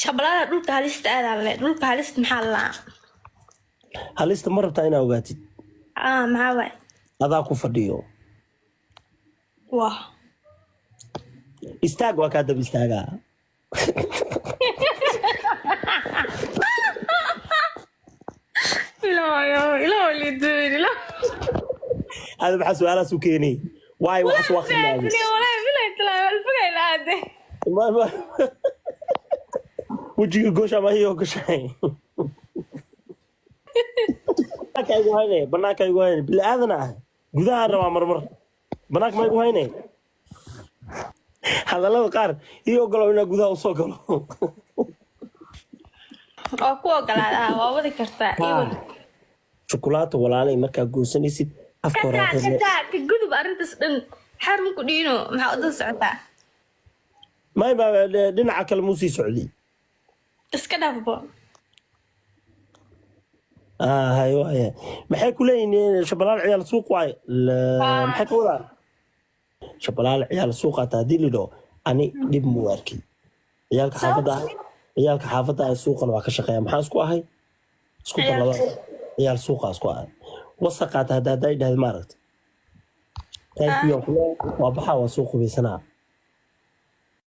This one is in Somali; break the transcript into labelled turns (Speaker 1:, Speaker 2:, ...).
Speaker 1: Shabalada dhulka halista aadaa le, dhulka halista maxaa la lahaa?
Speaker 2: Halista ma rabtaa inaa ogaatid?
Speaker 1: Ah, maxaa waay?
Speaker 2: Adaa ku fadhiyo.
Speaker 1: Wah.
Speaker 2: Istaag, waa kaa daba istaagaa. Aada maxaa su-aalahaas u keenay? Waay, waxaas waa khilaaday. Wejiga goosha ma iyo gashay? Banaanka igu hayne, banaanka igu hayne. Bili aadan ah gudahaan rabaa, marmar banaanka ma igu hayne. Hadallada qaar ii ogolow inaa gudaha usoo galo.
Speaker 1: Waa ku ogolaadaa, waa wadi kartaa, ii wad.
Speaker 2: Shukulaato walaalay, markaa goosanaysid afka hore
Speaker 1: Kataa kataa ka gudub arrintaas dhan, xar maku dhiino, maxaa u dul socotaa?
Speaker 2: May, ma dhinaca kale muu sii socday?
Speaker 1: Iska dhaafbo.
Speaker 2: Ah, hay waaya, maxay ku leeyihiin Shabalaal ciyaal suuq waaye? Maxay ka wadaan Shabalaal ciyaal suuqa? Taa haddii lidho ani dhib muu arkay. Ciyaalka xaafadda ah, ciyaalka xaafadda ah suuqan waa ka shaqeeya. Maxaa isku ahay? Isku dar labada ciyaal suuqa isku ahay wasaqaata. Hadda haddaa idhahda maaragta, thank you aan ku leeyahay, waa baxaa, waa soo qubaysanaa.